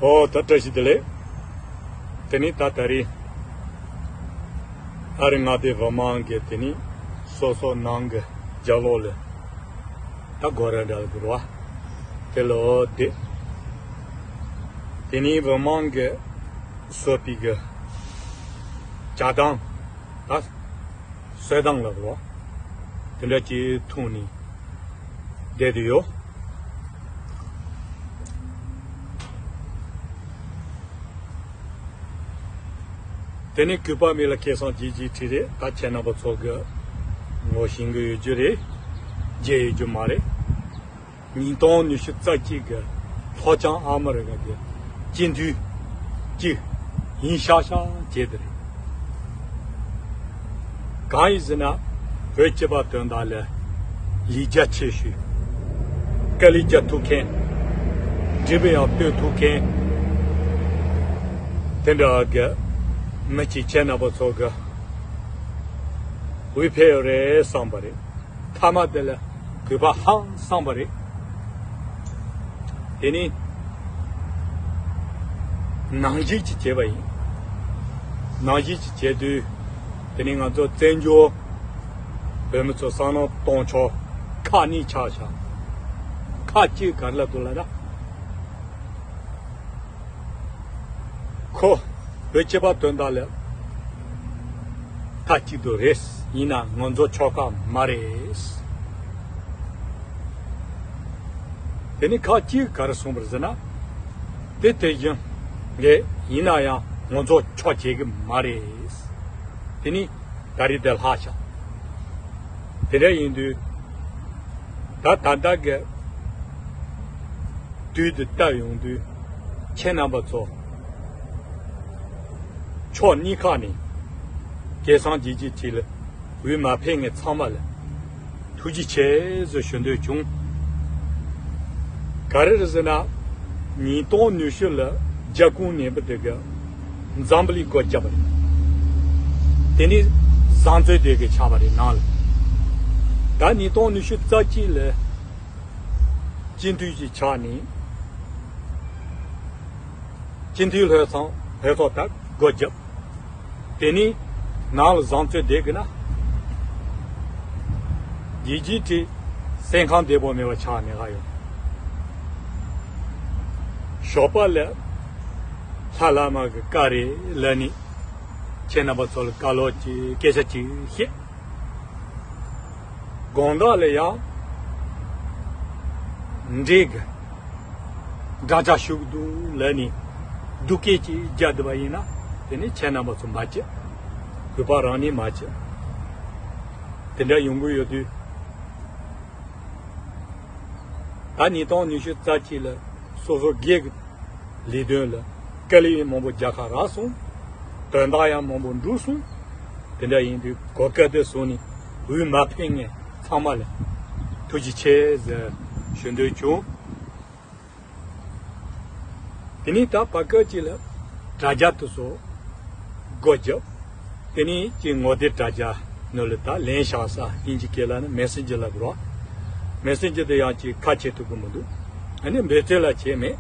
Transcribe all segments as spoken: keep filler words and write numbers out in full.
ཨོ་ད་བཀྲ་ཤིས་བདེ་ལེགས། དེ་ནི་ད་ད་རེས་ཨ་རི་མངའ་སྡེ་བོད་མང་གི་དེ་ནི་སོ་སོ་ནང་གི་རྒྱབ་ལོགས་ལ་ད་སྒོ་ར་འདྲ་གི་རེད་བ། དེ་ལོ་དེ་དེ་ནི་བོད་མང་གི་གསོད་པའི་གི་བྱ་སྟངས་ད་གསོད་སྟངས་ལ་རོ། དེ་འདྲ་ཅིག་ཐུག་ནས་བསྡད་དུ་ཡོད། དེ་ནི་གུས་པ་མི་ལ་སྐལ་བཟང་ཅིག་ཅིག་བྲིས་རེད། ད་ཁྱེད་རྣམ་པ་ཚོ་གི་ངོ་ཤེས་གི་ཡོད་རྒྱུ་རེད། བརྗེད་ཡོད་རྒྱུ་མ་རེད། ཉིས་སྟོང་ཉི་ཤུ་རྩ་གཅིག་གི་ལྷོ་བྱང་ཨ་མི་རི་ཀ་གི་སྤྱི་འཐུས་གཅིག་ཡིན་ཤག་ཤག་བྱས་དེ་རེད། གང་ཡིན་ཟེར་ན་བོད་སྤྱི་པ་དོན་དག་ལ་ལས་རྒྱ་ཆེ་ཤོས། དཀའ་ལས་རྒྱག་ཐུབ་མཁན། འབྲས་བུ་ཡང་གཏོད་ཐུབ་མཁན། དེ་འདྲ་གི་མི་གཅིག་ཁྱེད་རྣམ་པ་ཚོ་གི་འོས་འཕེན་ཡོད་རེད་བསམ་པ་རེད། མཐའ་མ་དེ་ལ་གུས་པ་ཧང་སངས་པ་རེད། དེ་ནི་ནང་བཞིན་གྱིས་བྱས་པ་ཡིན། ནང་བཞིན་གྱིས་བྱས་དུས་དེ་ནི་ང་ཚོ་བཙན་བྱོལ་བོད་མི་ཚོ་བསམ་བློ་གཏོང་ཕྱོགས་ཁག་གཉིས་ཆགས་ཤག་ཁག་གཅིག་ག་རེ་ལབ་འདུག་ལབ་ན། ཁོ་བོད་སྤྱི་པ་དོན་དག་ལ་མཐའ་གཅིག་ཏུ་རེད། ཡིན་ན་ང་ཚོ་ཕྱོགས་ཁག་མ་རེད། དེ་ནི་ཁག་གཅིག་ག་རེ་གསུངས་པ་རེད་ཟེར་ན། དེ་དེ་བཞིན་རེད། ཡིན་ན་ཡང་ང་ཚོ་ཕྱོགས་བྱེད་ཀྱི་མ་རེད། དེ་ནི་ད་རེས་དེ་ལྷག་བཞག་དེ་འདྲ་ཡིན་དུས་ད་ད་ལྟ་གི་དུས་དེ་ལྟ་ཡོང་དུས་ཁྱེད་རྣམ་པ་ཚོ་ཕྱོགས་གཉིས་ཀ་ནས་སྐལ་བཟང་སྐྱིད་ཀྱི་གྲས་ལ་འོས་མ་ཕེབས་མཁན་ཚང་མ་ལ་ཐུགས་རྗེ་ཆེ་ཟེར་ཞུ་འདོད་བྱུང་། ག་རེ་རེད་ཟེར་ན། ཉིས་སྟོང་ཉི་ཤུ་ལ་རྒྱ་གུང་ནན་པོ་དེ་ག་འཛམ་བུ་གླིང་སྒོ་བརྒྱབ་པ་རེད། དེ་ནི་བཟང་བཙོན་དེ་ག་ཆགས་པ་རེད་ནང་ལ། ད་ཉིས་སྟོང་ཉི་ཤུ་རྩ་གཅིག་ལ་སྤྱི་འཐུས་ཀྱི་ཆགས་ནས་སྤྱི་འཐུས་ལྷན་ཚོགས་ལྷན་ཚོགས་དག་སྒོ་བརྒྱབ། དེ་ནི་ནང་ལ་བཟང་བཙོན་བསྡད་དགོས་ན། རྒྱལ་སྤྱིའི་གྲས་སེམས་ཁམས་བདེ་པོ་མེད་པ་ཆགས་ནས་ཧ་ཡོད། ཞོགས་པ་ལ་ལྷ་བླ་མ་གི་བཀའ་རེད་ལབ་ནས་ཁྱེད་རྣམ་པ་ཚོ་ལ་བཀའ་ལོག་ཅིག་སྐད་ཆ་ཅིག་བཤད། དགོང་དག་ལ་ཡང་འདྲེ་གི་དགྲ་ཇག་ཞུགས་འདུག་ལབ་ནས་སྡུག་སྐད་ཅིག་རྒྱག་བསྡད་པ་ཡིན་ན། དེ་ནི་ཁྱེད་རྣམ་པ་ཚོ་མ་བྱེད། གུས་པ་རང་ནས་མ་བྱེད། དེ་འདྲ་ཡོང་གི་ཡོད་དུས། ད་ཉིས་སྟོང་ཉི་ཤུ་རྩ་གཅིག་ལ་སོ་སོ་སྒེར་གྱི་ལས་དོན་ལ་དཀའ་ལས་མང་པོ་རྒྱག་ཁ་རག་སོང་། དོན་དག་ཡང་མང་པོ་འགྲུབ་སོང་། དེ་འདྲ་ཡིན་དུས་གོ་སྐབས་དེ་བཟུང་ནས་འོས་མ་ཕེབས་མཁན་ཚང་མ་ལ་ཐུགས་རྗེ་ཆེ་ཟེར་ཞུ་འདོད་བྱུང་། དེ་ནས་ད་བར་སྐབས་ཅིག་ལ་དྲ་རྒྱ་དེ་ཚོ་སྒོ་བརྒྱབ། དེ་ནས་ཅིག་ངོ་དེབ་དྲ་རྒྱ་ནང་ལ་ད་ལན་བཞག་ས་དབྱིན་ཇི་སྐད་ལ་ནི་མེ་སེན་ཇར་ལབ་རོགས། མེ་སེན་ཇར་དེ་ཡང་ཅིག་ཁ་ཕྱེ་ཐུབ་ཀྱི་མི་འདུག་ཨ་ནི་འབད་བརྩོན་ལ་བྱས་མེད།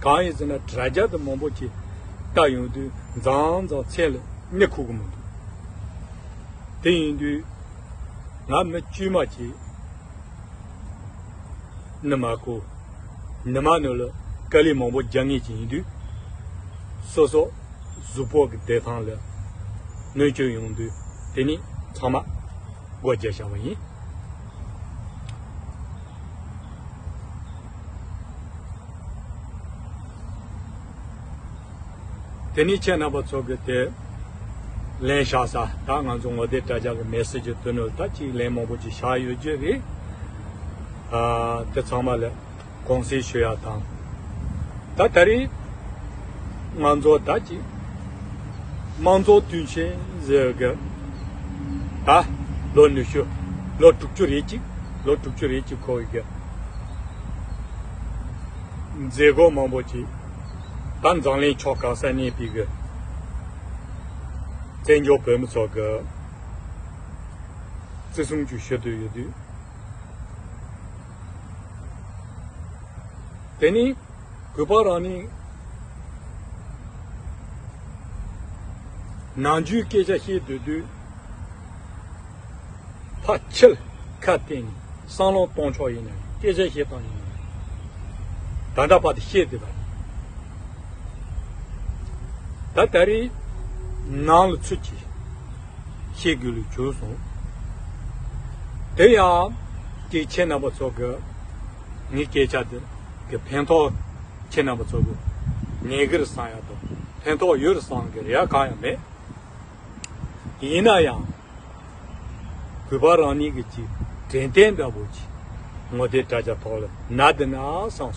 གང་ཡིན་ཟེར་ན་དྲ་རྒྱ་དེ་མང་པོ་ཅིག་ལྟ་ཡོང་དུས་མཚམས་མཚམས་མཚན་ལ་གནས་ཁུག་གི་མི་འདུག་དེ་ཡིན་དུས་ང་མི་དཀྱུས་མ་ཅིག་ནི་མ་གོ། ནི་མ་ནི་ལ་དཀའ་ལས་མང་པོ་རྒྱག་ངེས་ཀྱི་ཡིན་དུས། སོ་སོ་གཟུགས་པོ་གི་བདེ་ཐང་ལ་གནོད་སྐྱོན་ཡོང་དུས་དེ་ནི་ཚང་མ་སྒོ་བརྒྱབ་བཞག་པ་ཡིན། དེ་ནས་ཁྱེད་རྣམ་པ་ཚོ་གི་དེ་ལན་བཞག་ས་ད་ང་ཚོ་ངོ་དེབ་དྲ་རྒྱ་གི་མེ་སེ་ཇི་དེ་ནོར་ད་ཅིག་ལན་མང་པོ་ཅིག་བཞག་ཡོད་རྒྱུ་རེད། ཨ་དེ་ཚང་མ་ལ་དགོངས་སེལ་ཞུ་ཡག་དང་། ད་ད་རེས་ང་ཚོ་ད་ཅིག་དམངས་གཙོ་དུས་ཆེན་ཟེར་གི་ད་ལོ་ཉི་ཤུ་ལོ་དྲུག་ཅུ་རེ་གཅིག་ལོ་དྲུག་ཅུ་རེ་གཅིག་འཁོར་བའི་གི་མཛད་སྒོ་མང་པོ་ཅིག་ད་འཛམ་གླིང་ཕྱོགས་གང་སར་གནས་པའི་གི་བཙན་བྱོལ་བོད་མི་ཚོ་གི་བརྩི་སྲུང་ཅིག་ཞུ་འདོད་ཡོད་དུས། དེ་ནི་གུས་པ་རང་ནི་ ནམ་རྒྱུན་སྐད་ཆ་བཤད་སྡོད་དུས། ཕར་ཕྱིར་ཁ་གཏད་ནས་བསམ་བློ་གཏོང་ཕྱོགས་ཡིན་ན་རེད། སྐད་ཆ་བཤད་སྟངས་ཡིན་ན་རེད། ད་ལྟ་བར་དུ་བཤད་བསྡད་པ་ཡིན། ད་ད་རེས་ནང་ལ་ཚུར་གྱིས་བཤད་དགོས་ལུགས་བྱུང་སོང་། དེ་ཡང་ཀྱེ་ཁྱེད་རྣམ་པ་ཚོ་གི་ངའི་སྐད་ཆ་འདི་གི་ཕན་ཐོགས། ཁྱེད་རྣམ་པ་ཚོ་གི་ཉན་གི་རེད་བསམ་ཡག་དང་ཕན་ཐོགས་ཡོད་རེད་བསམ་གི་རེ་བ་གང་ཡང་མེད། ཡིན་ན་ཡང་། གུས་པ་རང་ཉིད་ཀྱི་ཅིག་དྲན་རྟེན་འདྲ་པོ་ཅིག་ངོ་དེབ་དྲ་རྒྱ་ཐོག་ལ་ན་བསྡད་ན་བསམ་སོང་།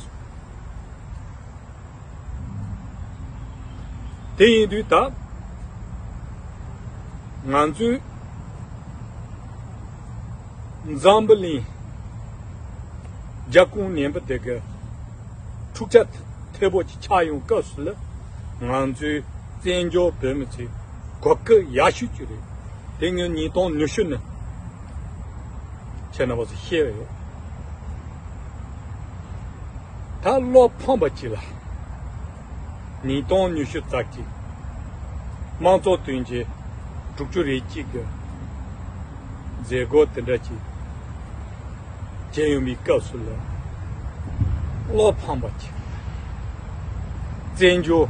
དེ་ཡིན་དུས་ད་ང་ཚོའི་འཛམ་བུ་གླིང་རྒྱལ་ཁོངས་ནས་པ་དེ་གི་འཁྲུག་ཆ་མཐེ་བོ་ཅིག་ཆགས་ཡོང་སྐབས་སུ་ལ་ང་ཚོའི་བཙན་བྱོལ་བོད་མི་ཚོའི་གོ་སྐབས་ཡག་ཤོས་ཅིག་རེད། དེ་ངས་ཉིས་སྟོང་ཉི་ཤུ་ནས་ཁྱེད་རྣམ་པ་ཚོ་བཤད་ཡོད། ད་བློ་ཕམ་པ་ཅིག་ལ། ཉིས་སྟོང་ཉི་ཤུ་རྩ་གཅིག་དམངས་གཙོ་དོན་རྐྱེན་དྲུག་ཅུ་རེ་གཅིག་གི་མཛད་སྒོ་དེ་འདྲ་ཅིག་བྱས་ཡོང་བའི་སྐབས་སུ་ལ་བློ་ཕམ་པ་ཅིག་བཙན་བྱོལ་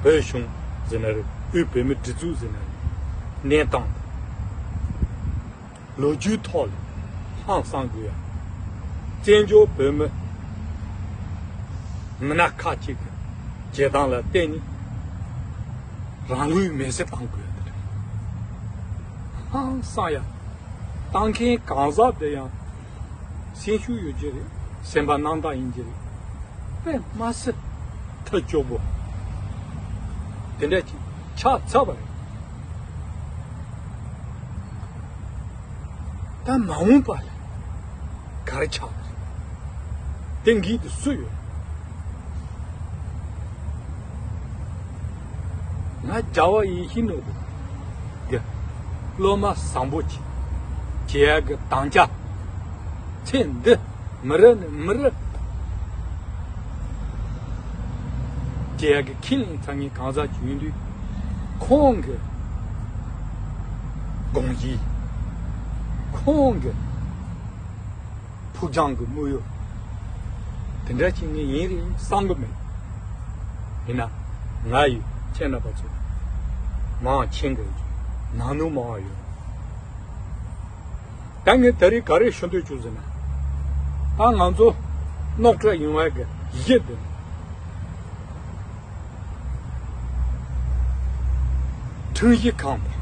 བོད་གཞུང་ཟེར་ན་རེད། དབུས་བོད་མིའི་སྒྲིག་འཛུགས་ཟེར་ན་རེད། གནས་སྟངས་དང་། ལོ་རྒྱུས་ཐོག་ལ་ཧང་སང་དགོས་ཡ། བཙན་བྱོལ་བོད་མི་མི་སྣ་ཁག་ཅིག་གི་བྱེད་སྟངས་ལ་བརྟེན་ནས་རང་ལུས་མེར་སྲེག་བཏང་དགོས་ཡ་དེ་རེད། ཧང་སང་ཡ། བཏང་མཁན་གང་ཟག་དེ་ཡང་སེམས་ཤུགས་ཡོད་ཀྱི་རེད། སེམས་པ་རྣམ་དག་ཡིན་གྱི་རེད། དཔེ་མ་སྲིད་ཐབས་སྐྱོ་པོ་དེ་འདྲ་ཅིག་ཆགས་ཚར་བ་རེད། ད་མ་འོངས་པ་ལ་ག་རེ་ཆགས་པ་རེད། དེ་འགིག་དེ་སུ་ཡོད། ང་རྒྱལ་བ་ཡིད་བཞིན་ནོར་བུ་གི་སློབ་མ་བཟང་པོ་ཅིག་བྱེད་ཡག་གི་དམ་བཅའ་ཚེ་འདི་མི་རུ་ནས་མི་རུ་བྱེད་ཡག་གི་ཁས་ལེན་ཚར་མཁན་གང་ཟག་ཅིག་ཡིན་དུས། ཁོང་གི་དགོངས་གཞི། ཁོང་གི་ཕུགས་རྒྱང་གི་དམིགས་ཡུལ་དེ་འདྲ་ཅིག་ངས་ཡིན་རེད་བསམ་གི་མེད། ཡིན་ན་ང་ཡིས་ཁྱེད་རྣམ་པ་ཚོ་མང་མཁྱེན་གི་ཡོད། ནང་ནུས་མང་བ་ཡོད། ད་ངས་ད་རེས་ག་རེ་ཞུ་འདོད་བྱུང་ཟེར་ན། ད་ང་ཚོ་རྙོག་དྲ་ཡོང་བའི་གི་གཞི་དེ་ནི། ཁྲིམས་ཞིབ་ཁང་དང་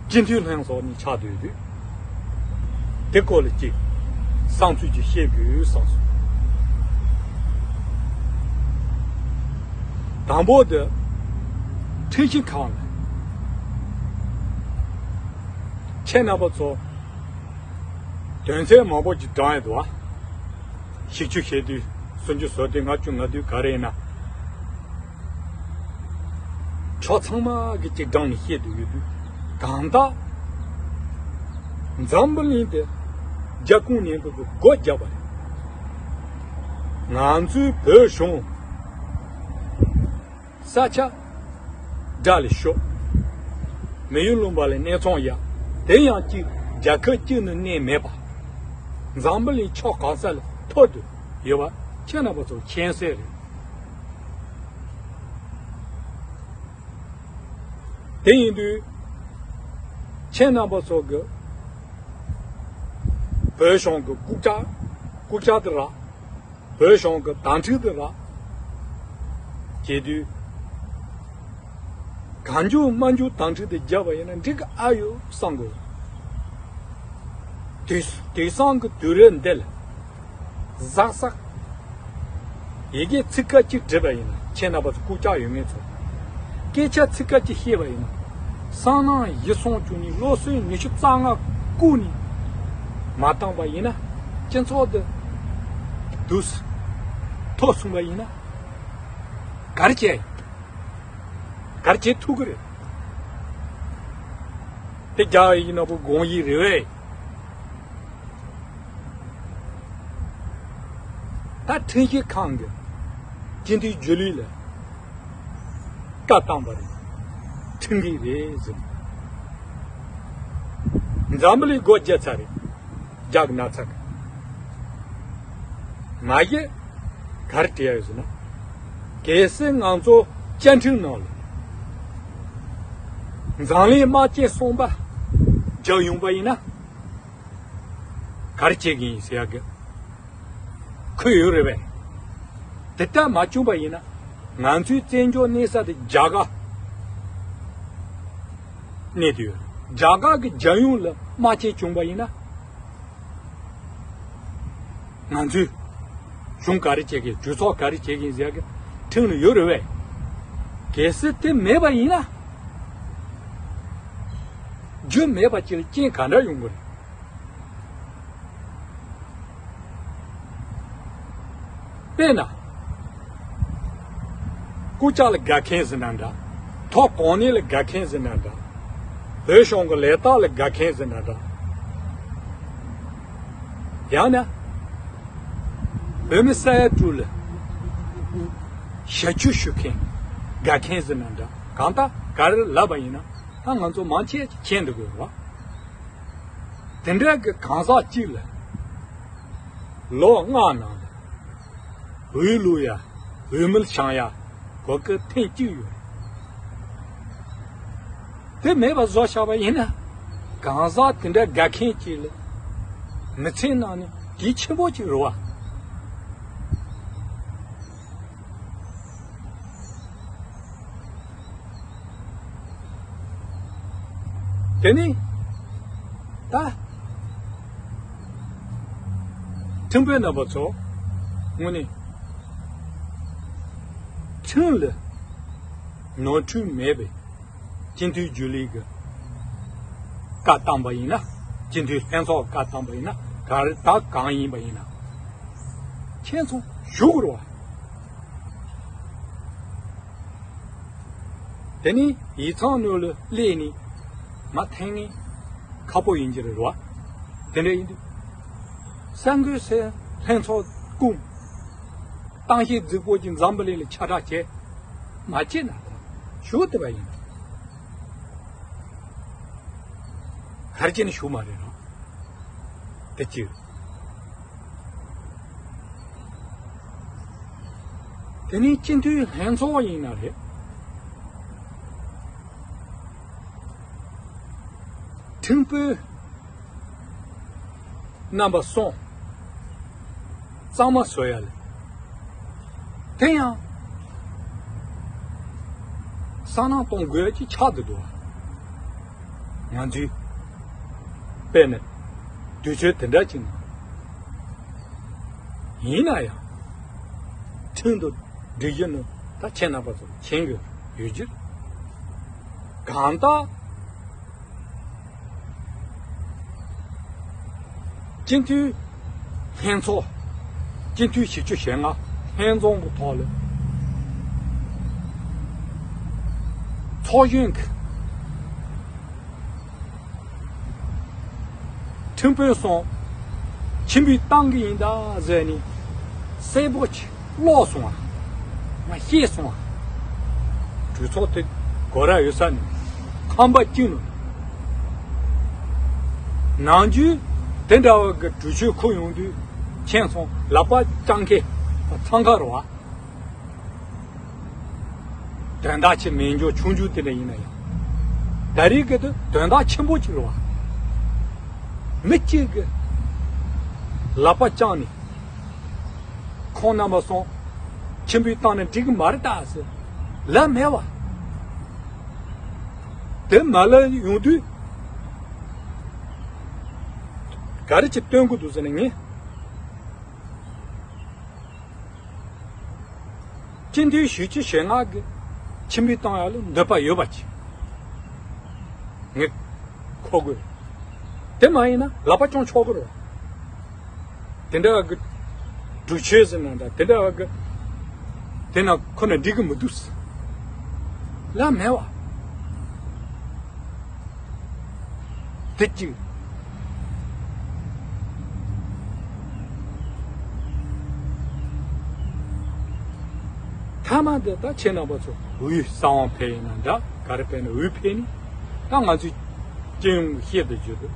སྤྱི་འཐུས་ལྷན་ཚོགས་གཉིས་ཆགས་སྡོད་དུས། དེ་སྐོར་ལ་ཅིག་བསམ་ཚུལ་ཅིག་བཤད་དགོས་བསམ་སོང་། དང་པོ་དེ་ཁྲིམས་ཞིབ་ཁང་ལ་ཁྱེད་རྣམ་པ་ཚོ་དོན་ཚན་མང་པོ་ཅིག་བགྲངས་ཡོད་འདུག་བ། བཞི་བཅུ་ཞེ་བདུན། སུམ་ཅུ་སོ་བདུན། ལྔ་བཅུ་ང་བདུན། ག་རེ་ཡིན་ན། ཕྱོགས་ཚང་མ་གི་གཅིག་བགྲངས་ནས་བཤད་དུ་ཡོད་དུས། གང་ལྟར་འཛམ་བུ་གླིང་དེ་རྒྱ་ཁོངས་ནས་འགོ་བརྒྱབ་པ་རེད། ང་ཚོའི་བོད་གཞུང་ས་ཆ་དགྲ་ལ་ཤོར། མི་ཡུལ་ལུང་པ་ལ་གནས་ཚང་ཡག། དེ་ཡང་གཅིག་རྒྱལ་ཁབ་གཅིག་ནས་གནས་མེད་པ། འཛམ་བུ་གླིང་ཕྱོགས་གང་ས་ལ་ཐོར་དུ་ཡོད་པ་ཁྱེད་རྣམ་པ་ཚོ་མཁྱེན་གསལ་རེད། དེ་ཡིན་དུས་ཁྱེད་རྣམ་པ་ཚོ་གི་བོད་གཞུང་གི་རྐུབ་བཀྱག་རྐུབ་བཀྱག་དེ་རག། བོད་གཞུང་གི་དམ་ཁྲིམས་དེ་རག་བྱེད་དུས། གང་མགྱོགས་མ་མགྱོགས་དམ་ཁྲིམས་དེ་བརྒྱབ་པ་ཡིན་ན་འགྲིག་གི་ཨ་ཡོད་བསམ་དགོས། དེ་དེང་སང་གི་དུས་རབས་འདི་ལ་གཟབ་གཟབ། ཡི་གེ་ཚིག་ཁ་གཅིག་བྲིས་པ་ཡིན་ན་ཁྱེད་རྣམ་པ་ཚོ་རྐུབ་བཀྱག་ཡོད་མེད་ཚོ། སྐད་ཆ་ཚིག་ཁ་གཅིག་བཤད་པ་ཡིན་ན། སང་ནང་ཡིད་སོང་བཅུག་ནས་ལོ་སོན་ཉི་ཤུ་རྩ་ལྔ་བརྐུས་ནས་མ་བཏང་པ་ཡིན་ན། སྤྱི་ཚོགས་འདི་སྡུག་སུ་ཐོར་སོང་པ་ཡིན་ན། ག་རེ་བྱས་ཡིན། ག་རེ་བྱེད་ཐུབ་ཀྱི་རེད། དེ་རྒྱ་ཡིག་ནག་པོ་དགོངས་ཡིག་རེད་བས། ད་ཁྲིམས་ཞིབ་ཁང་གི་སྤྱི་འཐུས་རྒྱུན་ལས་ལ་བཀའ་བཏང་པ་རེད། ཁྲིམས་འགལ་རེད་ཟེར། འཛམ་བུ་གླིང་སྒོ་རྒྱག་ཚར་རེད། རྒྱག་ན་ཚར། མ་གཞི་ག་རེ་བྲིས་ཡོད་ཟེར་ན། གལ་སྲིད་ང་ཚོ་བཅའ་ཁྲིམས་ནང་ལ་འཛམ་གླིང་དམག་ཆེན་གསུམ་པ་རྒྱག་ཡོང་པ་ཡིན་ན། ག་རེ་བྱེད་ཀྱི་ཡིན་ཟེར་ཡག་གི་འཁོད་ཡོད་རེད་པས། དེ་ལྟར་མ་བྱུང་པ་ཡིན་ན། ང་ཚོའི་བཙན་བྱོལ་གནས་ས་དེ་རྒྱ་གར་གནས་དུས། རྒྱ་གར་གྱི་རྒྱལ་ཡོངས་ལ་དམག་ཆེན་བྱུང་པ་ཡིན་ན། ང་ཚོས་གཞུང་ག་རེ་བྱེད་ཀྱི། གྲོས་ཚོགས་ག་རེ་བྱེད་ཀྱི་ཟེར་གི་ཁྲིམས་ལ་ཡོད་རེད་པས། གལ་སྲིད་དེ་མེད་པ་ཡིན་ན། རྒྱུ་མེད་པ་ཅིག་ལ་རྐྱེན་ག་འདྲ་ཡོང་གི་རེད། དཔེར་ན། རྐུབ་བཀྱག་ལ་སྒར་མཁན་ཟེར་ན་འདྲ། ཐོག་གོང་ནས་ལ་སྒར་མཁན་ཟེར་ན་འདྲ། བོད་གཞུང་གི་ལས་རྟགས་ལ་སྒར་མཁན་ཟེར་ན་འདྲ། ཡང་ན། བོད་མི་ས་ཡ་དྲུག་ལ་ཞབས་ཕྱི་ཞུ་མཁན་སྒར་མཁན་ཟེར་ན་འདྲ། གང་ལྟར་ག་རེ་ལབ་པ་ཡིན་ན། ད་ང་ཚོ་མང་ཆེ་མཁྱེན་འདུག་གི་རེད་བ། དེ་འདྲ་གི་གང་ཟག་གཅིག་ལ་ལོ་ལྔ་ནང་ལ་འོས་བླུག་ཡ། འོས་མིར་བཞེངས་ཡ་གོ་སྐབས་ཐེངས་གཅིག་ཡོད་རེད། དེ་མེད་པ་བཟོ་བཞག་པ་ཡིན་ན། གང་ཟག་དེ་འདྲ་སྒར་མཁན་གཅིག་ལ་མི་ཚེའི་ནང་ནས་གལ་ཆེན་པོ་གཅིག་རེད་བ། དེ་ནི་ད་ཁྲིམས་དཔོན་རྣམ་པ་ཚོ་དངོས་གནས་ཁྲིམས་ལ་ནོར་འཁྲུལ་མེད་པའི་སྤྱི་འཐུས་རྒྱུན་ལས་ཀྱི་བཀའ་བཏང་པ་ཡིན་ན། སྤྱི་འཐུས་ལྷན་ཚོགས་བཀའ་བཏང་པ་ཡིན་ན། ག་རེ་ད་གང་ཡིན་པ་ཡིན་ན། ཁྱེད་ཚོ་ཞུ་དགོས་རེད་བ། དེ་ནི་ཡིག་ཚང་ནང་ལ་སླེབས་ནས་མ་འཐེན་ངེས་ཁག་པོ་ཡིན་གྱི་རེད་བ། དེ་འདྲ་ཡིན་དུས། གསར་འགོད་སའི་ལྷན་ཚོགས་སྐུང་། གཏམ་བཤད་རྫིག་པོ་ཅིག་འཛམ་བུ་གླིང་ལ་ཁྱབ་བསྒྲགས་བྱས། མ་བྱས་ན་ད་ཞུ་བསྡད་པ་ཡིན། ག་རེ་བྱས་ནས་ཞུ་མ་རེད་རང་། དེ་གཅིག། དེ་ནས་སྤྱི་འཐུས་ལྷན་ཚོགས་ཡིན་ན་རེད། ཁྲིམས་དཔོན་རྣམ་པ་གསུམ་གཙང་མ་བཟོ་ཡ་ལ། དེ་ཡང་བསམ་བློ་གཏོང་དགོས་ཡ་ཅིག་ཆགས་བསྡད་འདུག་བ། ང་ཚོས་དཔེར་ན་དུས་ཚོད་དེ་འདྲ་ཅིག་ནང་། ཡིན་ན་ཡང་ཁྲིམས་དང་སྒྲིག་གཞི་ནི་ད་ཁྱེད་རྣམ་པ་ཚོ་མཁྱེན་གྱི་ཡོད་རྒྱུ་རེད། གང་ལྟར་སྤྱི་འཐུས་ལྷན་ཚོགས། སྤྱི་འཐུས་བཞི་བཅུ་ཞེ་ལྔ་ལྷན་འཛོམས་ཀྱི་ཐོག་ལ་ཚོགས་གཞོན་གྱི་ཁྲིམས་དཔོན་གསུམ་ཕྱིར་འབུད་བཏང་གི་ཡིན་ད་ཟེར་ནས་གསལ་པོ་ཅིག་ཀློག་སོང་བ། ང་ཤེས་སོང་བ། གྲོས་ཚོགས་དེ་སྒོ་ར་ཡོད་ས་ནས་ཁང་པ་གཅིག་ནང་། ནམ་རྒྱུན་དེ་འདྲ་བ་གི་གྲོས་ཆོད་འཁུར་ཡོང་དུས་ཁྱེད་ཚོ་ལག་པ་བརྐྱངས་མཁན་འཚང་ཁ་རེད་བ། དོན་དག་ཆེ་མེད་འགྱོ་ཆུང་འགྱོ་དེ་འདྲ་ཡིན་ན་ཡང་། ད་རེས་ཀྱི་དེ་དོན་དག་ཆེན་པོ་ཅིག་རེད་བ། མི་གཅིག་གི་ལག་པ་བརྐྱངས་ནས་ཁོང་རྣམ་པ་གསུམ་ཕྱིར་འབུད་བཏང་ན་འགྲིག་གི་མ་རེད་ད་ཟེར་ལབ་མེད་བ། དེ་མ་ལབ་ཡོང་དུས་ག་རེ་ཅིག་སྟོན་དགོས་འདུག་ཟེར་ན། ངས་སྤྱི་འཐུས་བཞི་བཅུ་ཞེ་ལྔ་གི་ཕྱིར་འབུད་བཏང་ཡ་ལ་འདོད་པ་ཡོད་པ་ཅིག་ངས་གོ་དགོས། དེ་མ་ཡིན་ན་ལག་པ་བརྐྱང་ཆོག་གི་རེད། དེ་འདྲ་གི་གྲོས་ཆོད་ཟེར་ན་འདྲ། དེ་འདྲ་གི་དེ་ན་ཁོ་ན་འགྲིག་གི་མི་འདུག་ཟེར་ལབ་མེད་བ། དེ་གཅིག། ད་ ཐ་མ་འདི་ད་ཁྱེད་རྣམ་པ་ཚོ་འོས་གསང་བ་ཕེབས་ཡིན་ན་འདྲ། ག་རེ་ཕེབས་ན། འོས་ཕེབས་ནས་ད་ང་ཚོའི་སྤྱི་ཡོངས་ཀྱི་ཤེས་དུ་བརྗོད་དུ་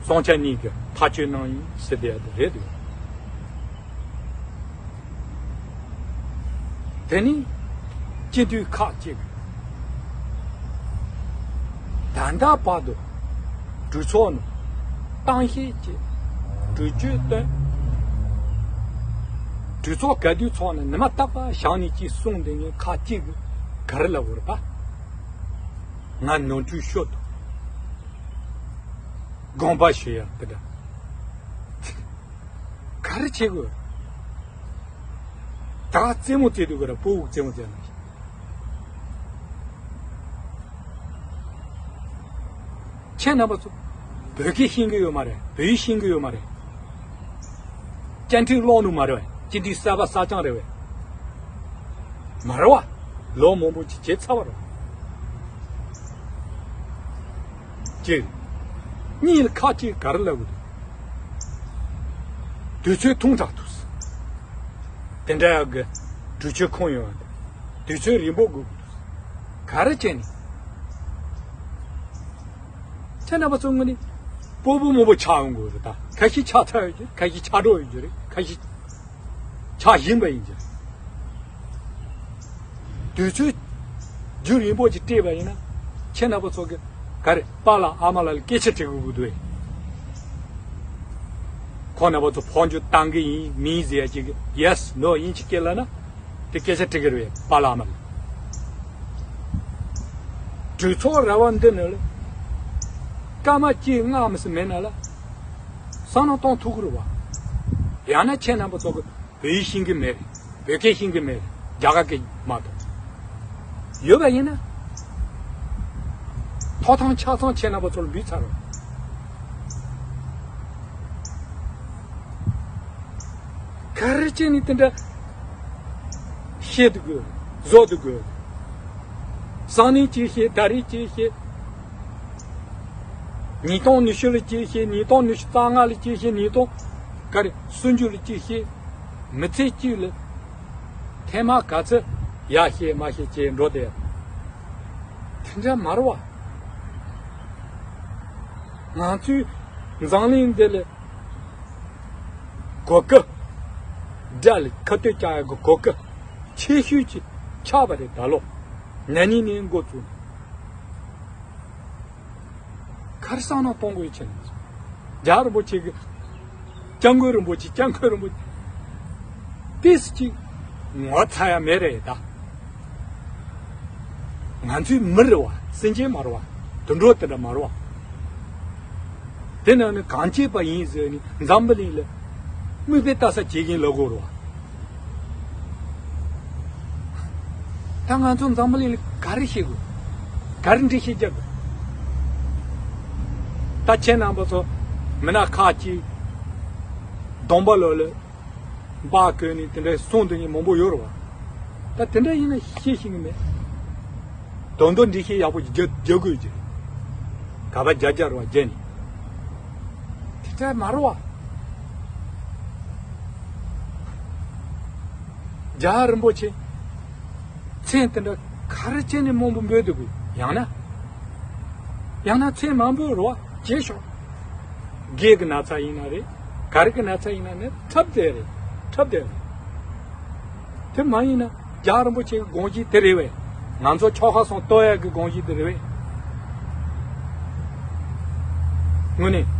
སྲོང་བཙན་གཉིས་ཀྱིས་ཐག་གཅོད་གནང་ཡིན་ཟེར་བསྡད་ཡ་དེ་རེད་འདུག་དེ་ནི་སྤྱི་འཐུས་ཁག་ཅིག་ད་ལྟ་བར་དུ་གྲོས་ཚོགས་ནང་གཏམ་བཤད་བྱས། གྲོས་ཆོད་བཏོན། གྲོས་ཚོགས་ག་དུས་ཚོགས་ནས་ཉི་མ་རྟག་པར་བཞག་ནས་ཅིག་གསུངས་བསྡད་མཁན་ཁག་ཅིག་གིས་ག་རེ་ལབ་དགོས་རེད་པ། ང་ནོར་འཁྲུལ་ཤོར་འདུག་དགོངས་པ་ཞུ་ཡ་དེ་འདྲ། ག་རེ་བྱེད་དགོས། ད་རྩེད་མོ་རྩེ་འདུག་ག་ར། སྤོ་བོ་རྩེད་མོ་རྩེ་ན། ཁྱེད་རྣམ་པ་ཚོ་བོད་སྐད་ཤེས་ཀྱི་ཡོད་མ་རེད། བོད་ཡིག་ཤེས་ཀྱི་ཡོད་མ་རེད། བཅའ་ཁྲིམས་ཀློག་ནོ་མ་རེད་བས། སྤྱི་འཐུས་གསར་པ་གསར་རྐྱང་རེད་བས། མ་རེད་བ། ལོ་མང་པོ་ཅིག་བྱས་ཚར་བ་རེད། གཅིག་གཉིས་ལ་ཁག་ཅིག་ག་རེ་ལབ་དགོས་འདུག་དུས་ཚོད་ཐུང་དྲགས་འདུག་དེ་འདྲ་ཡག་གི་གྲོས་ཆོད་ཁོངས་ཡོང་བ་དེ་དུས་ཚོད་རིང་པོ་དགོས་ཀྱི་འདུག་ག་རེ་བྱས་ནས། ཁྱེད་རྣམ་པ་ཚོ་ངོས་ནས་སྤོ་བོ་རྨོ་བོ་ཆགས་ཡོང་དགོས་རེད་ད། ཁ་ཤས་ཆགས་ཚར་ཡོད་ཀྱི་རེད། ཁ་ཤས་ཆགས་འགྲོ་ཡོད་ཀྱི་རེད། ཁ་ཤས་ཆགས་བཞིན་པ་ཡིན་གྱི་རེད། དུས་ཚོད་རྒྱུན་རིང་པོ་ཅིག་སྤྲད་པ་ཡིན་ན། ཁྱེད་རྣམ་པ་ཚོ་གི་ག་རེ་པཱ་ལགས་ཨ་མ་ལགས་ལ་སྐད་ཆ་དྲི་དགོས་ཀྱི་འདུག་ཨེ། ཁོང་རྣམ་པ་ཚོ་འཕོ་འགྱུར་བཏང་གི་ཡིན་མིན་ཟེར་ཡ་ཅིག་གི་ཡེ་སི་ནོ་ཡིན་གཅིག་སྐད་ལབ་ན། དེ་སྐད་ཆ་དྲི་གི་རེད་པཱ་ལགས་ཨ་མ་ལགས། གྲོས་ཚོགས་ར་བ་འདི་ནང་ལ་སྐར་མ་གཅིག་ལྔ་མི་སྲིད་མེད་ན་ལ་བསམ་བློ་གཏོང་ཐུབ་ཀྱི་རེད་བ། ཡང་ན་ཁྱེད་རྣམ་པ་ཚོ་གི་བོད་ཡིག་ཤེས་ཀྱི་མེད་རེད། བོད་སྐད་ཤེས་ཀྱི་མེད་རེད། རྒྱ་གར་སྐད་མ་གཏོགས། ཡོད་པ་ཡིན་ན་ཐོབ་ཐང་ཆ་ཚང་ཁྱེད་རྣམ་པ་ཚོར་འབུལ་ཚར་རོགས། ག་རེ་བྱས་ནས་དེ་འདྲ་བཤད་དུ་དགོས། བཟོ་དུ་དགོས། སང་ཉིན་ཅིག་བཤད། ད་རེས་ཅིག་བཤད། ཉིས་སྟོང་ཉི་ཤུ་ལ་ཅིག་བཤད། ཉིས་སྟོང་ཉི་ཤུ་རྩ་ལྔ་ལ་ཅིག་བཤད། ཉིས་སྟོང་ག་རེ་སུམ་ཅུ་ལ་ཅིག་བཤད། མི་ཚེ་གཅིག་ལ་ཐེངས་མ་ག་ཚོད་ཡར་བཤད་མར་བཤད་བྱས་འགྲོ་བསྡད། དེ་འདྲ་མ་རེད་བ། ང་ཚོའི་འཛམ་གླིང་འདི་ལ་གོ་སྐབས། དགྲ་ལ་ཁ་གཏད་བཅག་ཡག་གི་གོ་སྐབས་ཆེ་ཤོས་ཅིག་ཆགས་པ་རེད། ད་ལོ་ན་ནིང་ནས་འགོ་བཙུགས་ནས། ག་རེ་བསམ་བློ་གཏོང་དགོས་ཡོད་ཆེ་ན། རྒྱལ་བ་རིན་པོ་ཆེ་གི། སྐྱབས་མགོན་རིན་པོ་ཆེ། སྐྱབས་མགོན་རིན་པོ་ཆེ། ཏིས་ཅིག་ངོ་ཚ་ཡ་མེད་རེད་ད། ང་ཚོའི་མི་རེད་བ། སེམས་ཅན་མ་རེད་བ། དུད་འགྲོ་དེ་འདྲ་མ་རེད་བ། དེ་ནང་ནས་གང་སྐྱེས་པ་ཡིན་ཟེར་ནས་འཛམ་བུ་གླིང་ལ་མིག་དཔེ་ལྟ་ས་བྱེད་མཁན་ལ་གོ་རེད་བ། ད་ང་ཚོ་འཛམ་བུ་གླིང་ལ་ག་རེ་བཤད་དགོས། ག་རེ་འགྲེལ་བཤད་རྒྱག་དགོས། ད་ཁྱེད་རྣམ་པ་ཚོ་མི་སྣ་ཁག་ཅིག་གདོང་པ་ལོག་ལ་འབག་བཀོད་ནས་དེ་འདྲའི་གསུང་དེ་ཉིད་མང་པོ་ཡོད་རེད་བ། ད་དེ་འདྲ་ཡིན་ན་བཤད་ཤེས་ཀྱི་མེད། དོན་དུ་འགྲེལ་བཤད་ཡག་པོ་ཅིག་རྒྱག་རྒྱག་དགོས་ཀྱི་རེད། ག་པ་རྒྱག་རྒྱག་རེད་བ་རྒྱག་ནས། དེ་འདྲ་མ་རེད་བ། རྒྱལ་བ་རིན་པོ་ཆེ་མཚན་དེ་འདྲ་ག་རེ་བྱས་ནས་མང་པོ་འབོད་འདུག་གི། ཡང་ན་ཡང་ན་མཚན་མང་པོ་རེད་བ། བྱས་ཤོག་སྒེར་གྱི་ན་ཚ་ཡིན་ན་རེད། ག་རེ་གི་ན་ཚ་ཡིན་ན་ནི་འཁྲབ་བསྡད་རེད། འཁྲབ་བསྡད་རེད། དེ་མ་ཡིན་ན་རྒྱལ་བ་རིན་པོ་ཆེ་གི་དགོངས་གཞི་དེ་རེད་བས། ང་ཚོ་ཆོལ་ཁ་གསུམ་གཏོར་ཡག་གི་དགོངས་གཞི་དེ་རེད་བས། དངོས་གནས།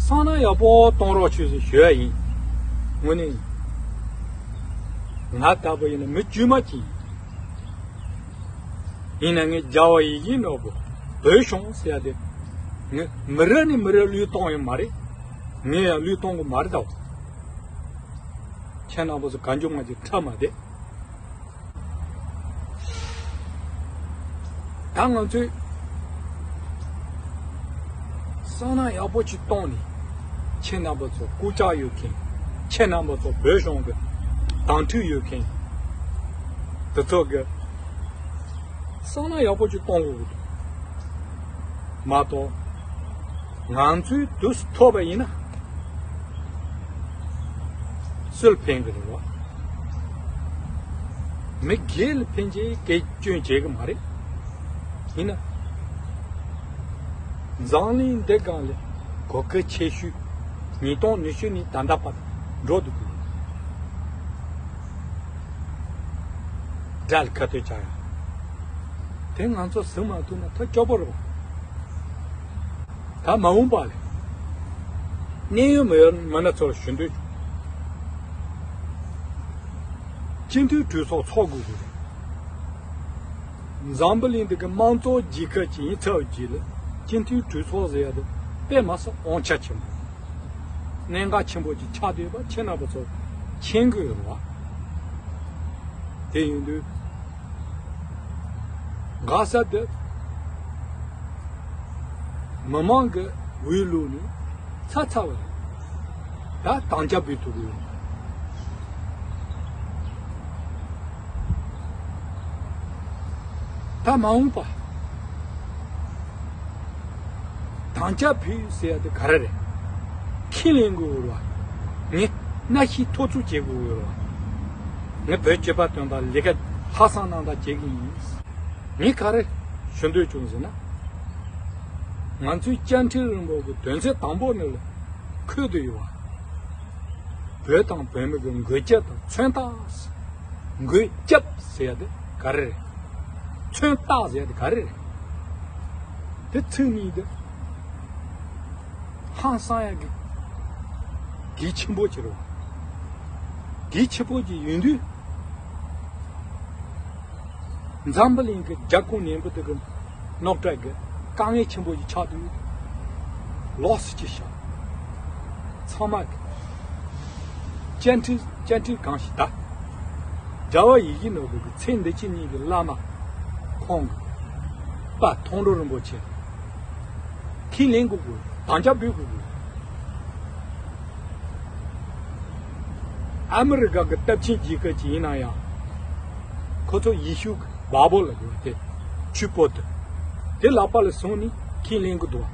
བསམ་བློ་ཡག་པོ་གཏོང་རོགས་བྱོས་ཟེར་ཞུ་ཡ་ཡིན། དངོས་གནས་ཡིན། ང་ལྟ་བུ་ཡིན་ན་མི་དཀྱུས་མ་ཅིག་ཡིན། ཡིན་ན་ངས་རྒྱལ་བ་ཡིད་བཞིན་ནོར་བུ་བོད་གཞུང་ཟེར་ཡ་དེ། ངས་མི་རབས་ནས་མི་རབས་བློས་གཏོང་ཡོད་མ་རེད། ངས་ཡང་བློས་གཏོང་གི་མ་རེད་དོ། ཁྱེད་རྣམ་པ་ཚོ་གང་བྱུང་མང་བྱུང་འཁྲབ་མ་བསྡད། ད་ང་ཚོས་བསམ་བློ་ཡག་པོ་ཅིག་བཏང་ནས་ ཁྱེད་རྣམ་པ་ཚོ་སྐུ་ཕྱག་ཡོད་མཁན། ཁྱེད་རྣམ་པ་ཚོ་བོད་གཞུང་གི་དྭངས་འཁྲུད་ཡོད་མཁན་དེ་ཚོ་གི་བསམ་བློ་ཡག་པོ་ཅིག་གཏོང་དགོས་ཀྱི་འདུག་མ་གཏོགས་ང་ཚོའི་དུས་སུ་ཐོབ་པ་ཡིན་ན་སུ་ལ་ཕན་གྱི་རེད་བ། མི་སྒེར་ལ་ཕན་ཆེད་སྐད་སྐྱོན་བྱེད་ཀྱི་མ་རེད། ཡིན་ན། འཛམ་གླིང་འདི་སྒང་ལ་གོ་སྐབས་ཆེ་ཤོས་ཉིས་སྟོང་ཉི་ཤུ་ནས་ད་ལྟ་བར་འགྲོ་འདུག་གི། དགྲ་ལ་ཁ་གཏད་བཅག་ཡ། དེ་ང་ཚོ་ཟིན་མ་ཐུབ་ན་ཐག་སྐྱོ་པོ་རེད། ད་མ་འོངས་པ་ལ་གནད་ཡོད་མི་ཡོད་མི་སྣ་ཚོར་ཞུ་འདོད་བྱུང་། སྤྱི་འཐུས་གྲོས་ཚོགས་ཚོགས་དགོས་ཀྱི་རེད། འཛམ་བུ་གླིང་འདི་གི་དམངས་གཙོ་རྒྱལ་ཁབ་ཅིག་ཡིན་ཚར་བའི་རྗེས་ལ་སྤྱི་འཐུས་གྲོས་ཚོགས་ཟེར་ཡ་དེ་དཔེ་མ་སྲིད་དབང་ཆ་ཆེན་པོ། གནད་འགག་ཆེན་པོ་ཅིག་ཆགས་བསྡད་པ་ཁྱེད་རྣམ་པ་ཚོ་མཁྱེན་གྱི་ཡོད་རེད་བ། དེ་ཡིན་དུས་འགག་ས་དེ་མི་མང་གི་འོས་བླུགས་ནས་ཚར་ཚར་བ་རེད། ད་དམ་བཅའ་ཕུལ་ཐུབ་ཀྱི་ཡོད། ད་མ་འོངས་པ་དམ་བཅའ་ཕུལ་ཟེར་ཡ་དེ་ག་རེ་རེད། ཁས་ལེན་དགོས་རེད་བ། ངས་སྣེ་ཁྲིད་ཐུབ་ཚོད་བྱེད་དགོས་རེད་བ། ངས་བོད་སྤྱི་པ་དོན་དག་ལས་ཀ་ལྷག་བསམ་རྣམ་དག་བྱེད་ཀྱི་ཡིན། ངས་ག་རེ་ཞུ་འདོད་བྱུང་ཟེར་ན། ང་ཚོའི་བཅའ་ཁྲིམས་རིམ་པ་གི་དོན་ཚན་དང་པོ་ནས་ལ་འཁོད་དུ་ཡོད་བ། བོད་དང་བོད་མི་གི་འགུལ་སྐྱོད་དང་མཚོན་རྟགས། འགུལ་སྐྱོད་ཟེར་ཡ་དེ་ག་རེ་རེད། མཚོན་རྟགས་ཟེར་ཡ་དེ་ག་རེ་རེད། དེ་ཚིག་གཉིས་དེ་ཧང་སང་ཡ་གི་གལ་ཆེན་པོ་ཅིག་རེད་བ། གལ་ཆེན་པོ་ཅིག་ཡིན་དུས། འཛམ་བུ་གླིང་གི་རྒྱལ་ཁབ་མང་པོ་དེ་གི་རྙོག་དྲ་གི་དཀའ་ངལ་ཆེན་པོ་ཞིག་ཆགས་འདུག་ལོགས་སུ་ཅི་བྱ། ཚང་མ་གི་བཅའ་ཁྲིམས་བཅའ་ཁྲིམས་གང་ཞིག་ད། རྒྱལ་བ་ཡིད་བཞིན་ནོར་བུ་གི་ཚེ་འདི་ཕྱི་གཉིས་ཀྱི་བླ་མ་ཁོང་གི་དཔལ་མཐོང་གྲོལ་རིན་པོ་ཆེ། ཁས་ལེན་དགོས་དགོས། དམ་བཅའ་འབུལ་དགོས་དགོས། ཨ་མི་རི་ཀ་གི་སྟབས་ཆེན་རྒྱལ་ཁབ་ཅིག་ཡིན་ན་ཡང་། ཁོ་ཚོ་ཡེ་ཤུ་གི་བ་བོ་ལ་དགོས་ཏེ། ཆུ་བོ་དེ། དེ་ལག་པ་ལ་བཟུང་ནས་ཁས་ལེན་དགོས་འདུག་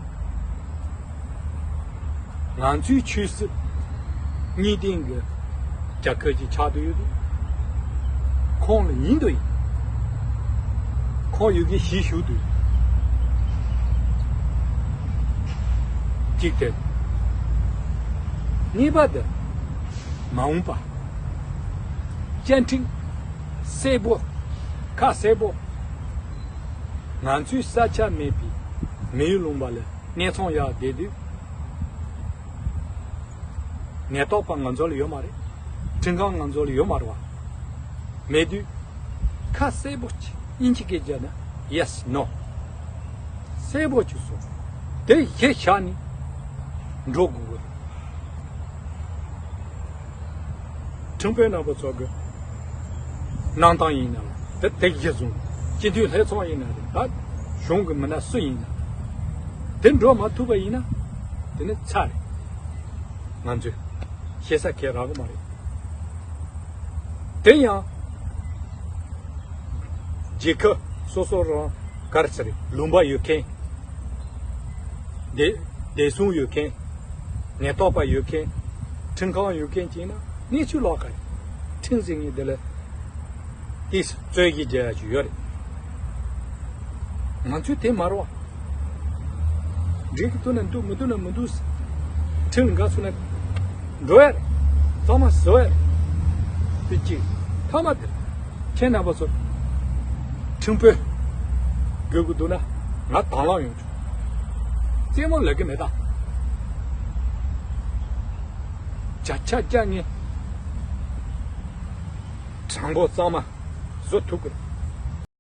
ང་ཚོའི་ཆོས་སྲིད་གཉིས་ལྡན་གྱི་རྒྱལ་ཁབ་ཅིག་ཆགས་བསྡད་ཡོད་དུས། ཁོང་ལ་ཡིན་དུ་ཡིན། ཁོང་ཡོད་གི་ཞིག་ཞུ་དུས། གཅིག་དེ། གཉིས་པ་དེ། མ་འོངས་པ། བཅའ་ཁྲིམས་གསལ་པོ། ཁ་གསལ་པོ། ང་ཚོའི་ས་ཆ་མེད་པའི་མི་ཡུལ་ལུང་པ་ལ་གནས་ཚང་ཡག་བསྡད་དུས། ཉེན་རྟོག་པ་ང་ཚོ་ལ་ཡོད་མ་རེད། ཁྲིམས་ཁང་ང་ཚོ་ལ་ཡོད་མ་རེད་བ། མེད་དུས། ཁ་གསལ་པོ་ཅིག་དབྱིན་ཇི་སྐད་བརྗོད་ན་yes no། གསལ་པོ་ཅིག་གསུངས། དེ་གཞི་བཞག་ནས་འགྲོ་དགོས་ཀྱི་རེད། ཁྲིམས་དཔོན་རྣམ་པ་ཚོ་གི་གནང་སྟངས་ཡིན་ན་ལ་དེ་དེ་གཞི་བཟུང་། སྤྱི་འཐུས་ལྷན་ཚོགས་ཡིན་ན་རེད། ད་གཞུང་གི་མི་སྣ་སུ་ཡིན་ན་དེ་འགྲོ་མ་ཐུབ་པ་ཡིན་ན་དེ་ནི་ཚར་རེད། ང་ཚོས་བཤད་ས་ཁེལ་རག་གི་མ་རེད། དེ་ཡང་རྒྱལ་ཁབ་སོ་སོ་རང་ག་རེ་ཟེར་ལུང་པ་ཡོད་མཁན། བདེ་བདེ་སྲུང་ཡོད་མཁན། ཉེན་རྟོག་པ་ཡོད་མཁན། ཁྲིམས་ཁང་ཡོད་མཁན་ཅིག་ན་གནས་ཚུལ་ལོགས་ཀ་རེད། ཁྲིམས་ཟེར་མཁན་དེ་ལ་ཏིས་རྩོད་གཞི་རྒྱག་ཡ་ཅིག་ཡོད་རེད། ང་ཚོས་དེ་མ་རེད་བ། འགྲིག་གི་འདུག་ན་འདུག་མི་འདུག་ན་མི་འདུག་ཁྲིམས་ལ་དགའ་སོང་ན་འགྲོ་ཡ་རེད། གཙང་མ་བཟོ་ཡ་རེད། དེ་གཅིག་མཐའ་མ་དེ། ཁྱེད་རྣམ་པ་ཚོ་ཁྲིམས་དཔོན་དགོས་ཀྱི་འདུག་ན་ང་དང་བླངས་ཡོང་ཆོག་རྩེད་མོ་ལབ་ཀྱི་མེད་ད། བརྒྱ་ཆ་བརྒྱ་ངས་དྲང་པོ་གཙང་མ་བཟོ་ཐུབ་ཀྱི་རེད།